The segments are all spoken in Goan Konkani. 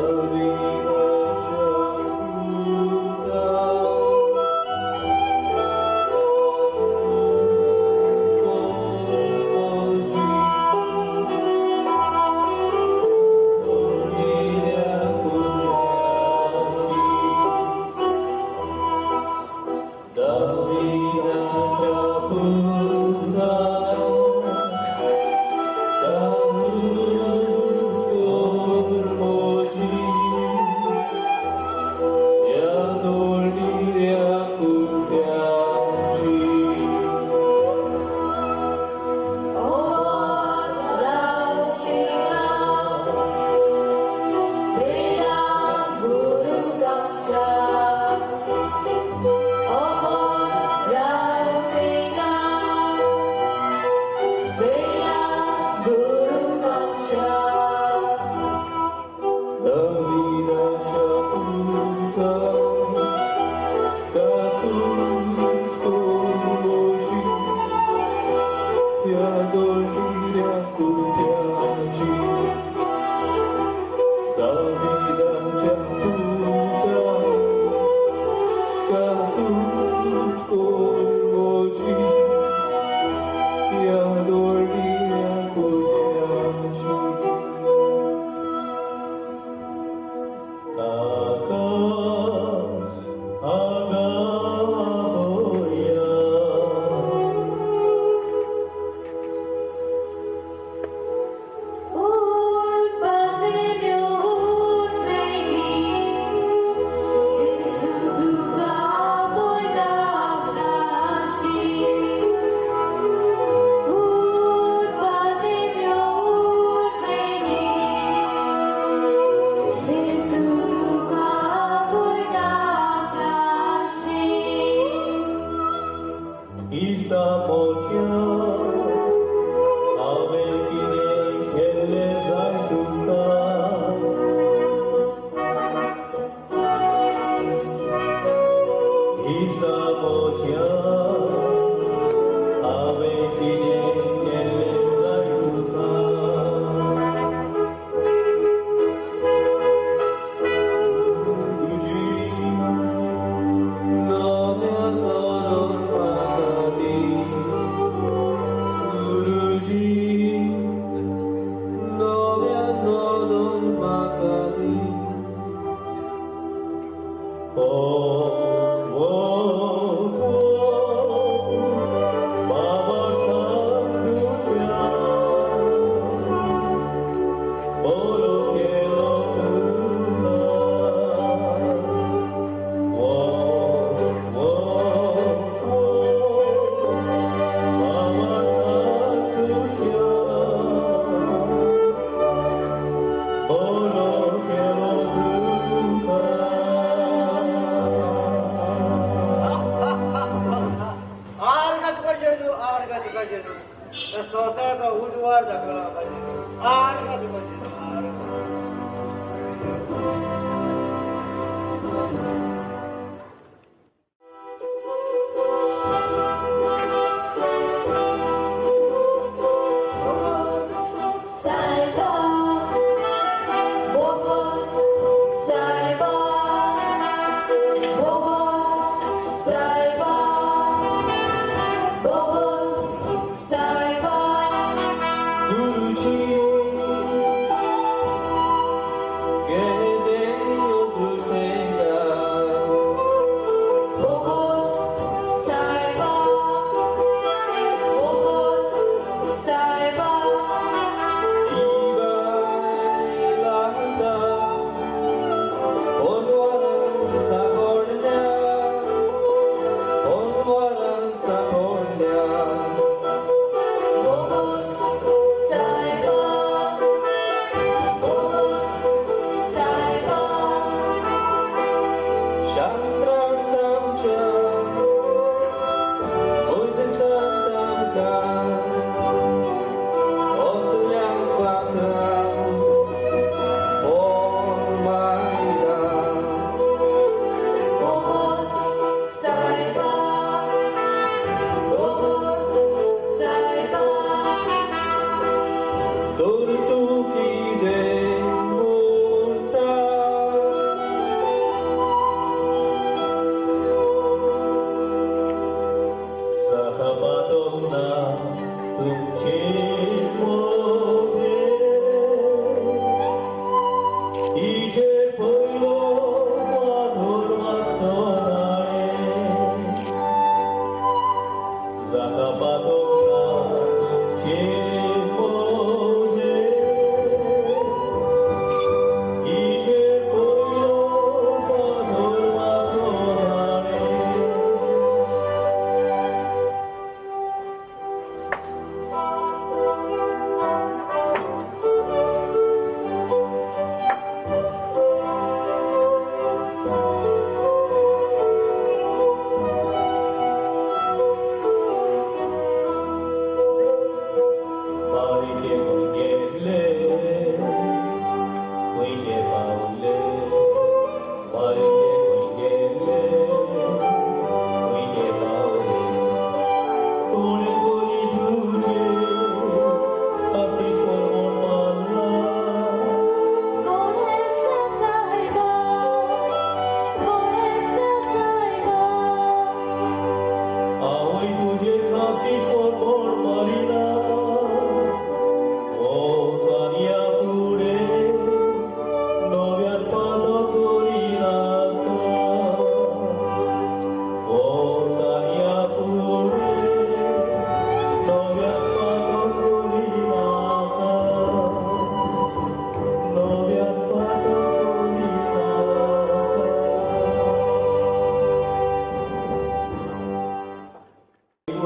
Guru.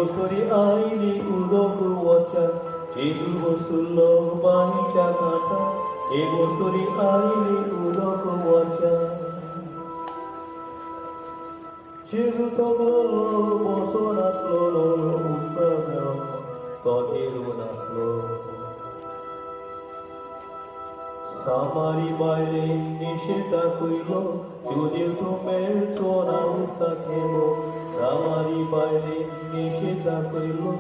अस्तुरी आयली उदक वच्या, जेजू बसलो बांयच्या घाटार, एक अस्तुरी आयली उदक वच्या। जेजू तो गेलो बसोन आसलो, उजव्या तो जेरून आसलो। सामारी बायलेन निशेध दाखयलो, जुदेव तूं मेळचो ना उदका थेंबो। सामारी बायलेन निशेध दाखयलो,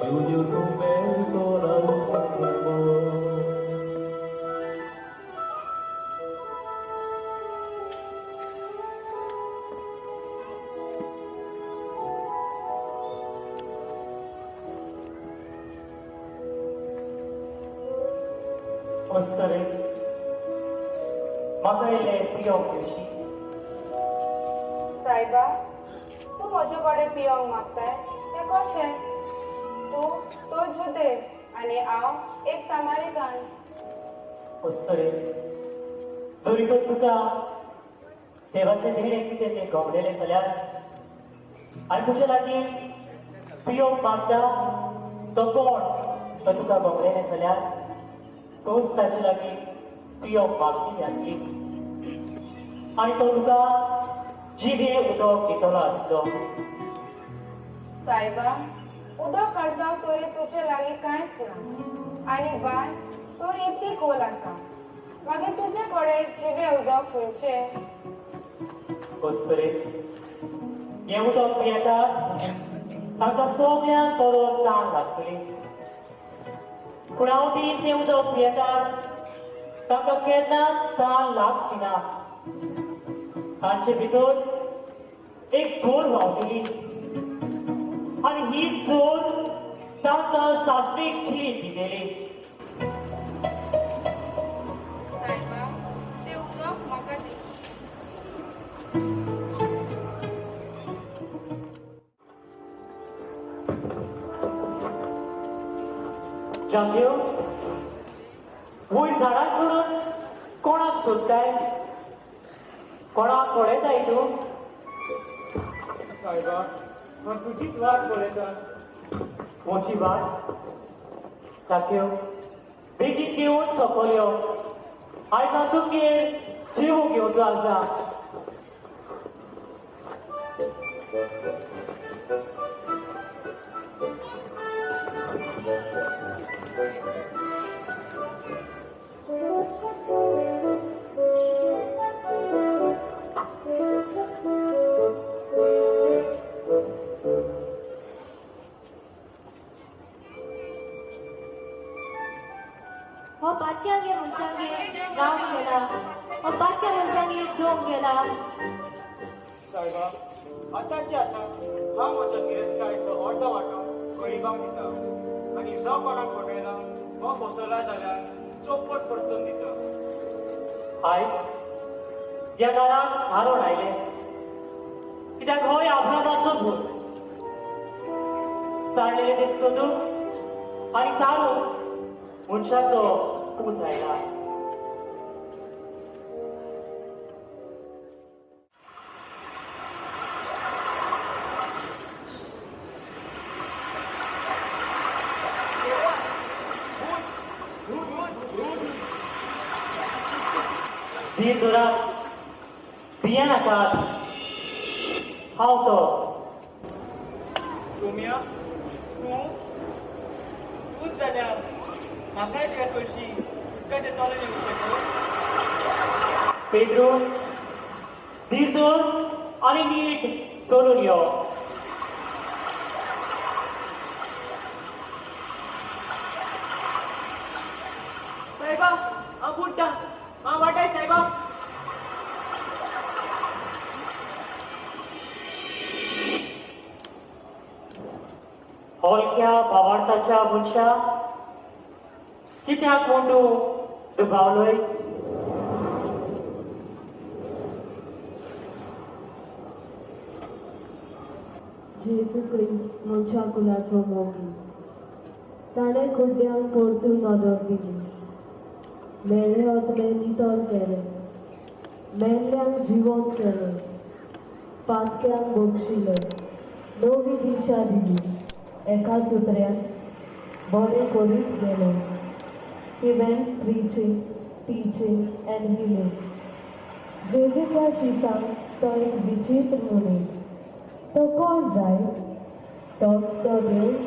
जुदेव तूं मेळचो ना उदका थेंबो। अस्तरे म्हाका इल्लें पियोंक दिवशी। सायबा, तूं म्हजे कडेन पियोंक मागताय तें कशें? तूं तो जुदेव आनी हांव एक सामारिकान। अस्तरे, जरी तर तुका देवाचें देणें कितें तें गवलेलें जाल्यार आनी तुजे लागीं पियोंक मागता तो कोण तो तुका गवलेलें जाल्यार तोच ताचे लागीं पियोंक मागतली आसली आनी तो तुका जिवें उदक दितलो आसलो। सायबा, उदक काडपाक तरी तुजे लागीं कांयच ना आनी बांय तर इतली खोल आसा, मागीर तुजे कडेन जिवें उदक खंयचें? अस्तुरे, हें उदक पियेतात तांकां सगल्यांक परत तान लागतली, पूण हांव दी तें उदक पियेतात तांकां केन्नाच तान लागची ना। तांचे भितर एक जोर व्हांवतली आनी ही जोर तांकां सासणीक जिवीत दितली। सायबा, तें उदक म्हाका दी। जाक्यो, वयर झाडां चडून कोणाक सोदताय? कोणाक पळयताय तूं? सायबा, हांव तुजीच वाट पळयता। म्हजी वाट? जाक्यो, बेगीन घेवन सकयल यो, आयज हांव तुमगेर जेवूंक येवचो आसा। हो बारक्यागे मनशांगेर रावंक गेला, हो बारक्या मनशांगेर जेवंक गेला। सायबा, आतांचे आतां हांव म्हज्या गिरेस्तकायेचो अर्दो वांटो गरिबांक दिता आनी जो कोणाक फटयला वा फसयला जाल्यार चौपट परतून दिता। आयज ह्या घरांत धारण आयलें कित्याक होय अब्रामाचो भूत सांडलेले दीस सोदूंक आनी तारूंक मनशाचो पूत आयला। धीर धरात, भियेनाकात, हांव तो। सोम्या, तूं तूंच जाल्यार म्हाकाय तुवें सोशी उदकाचें चलून येवंक शकलो। पेद्रू, धीर धर आनी नीट चलून यो। सायबा, हांव बुडटा, हांव वाटाय सायबा। हलक्या भावार्थाच्या मनशा, कित्याक म्हूण तूं दुबावलोय? जेजू क्रिस्त मनशा कुलाचो मोगी, ताणें कुड्ड्यांक परतून नदर दिली, मेळे आत्मे नितळ केले, मेल्ल्यांक जिवंत केले, पातक्यांक बक्षिले, नवी दिशा दिली। एकाच उतऱ्यान बरें करीत गेलो. He went preaching, teaching and healing. जेजूच्या शिसांक तो एक विचित्र मनीस. तो कोण जायत? तोच तो देव.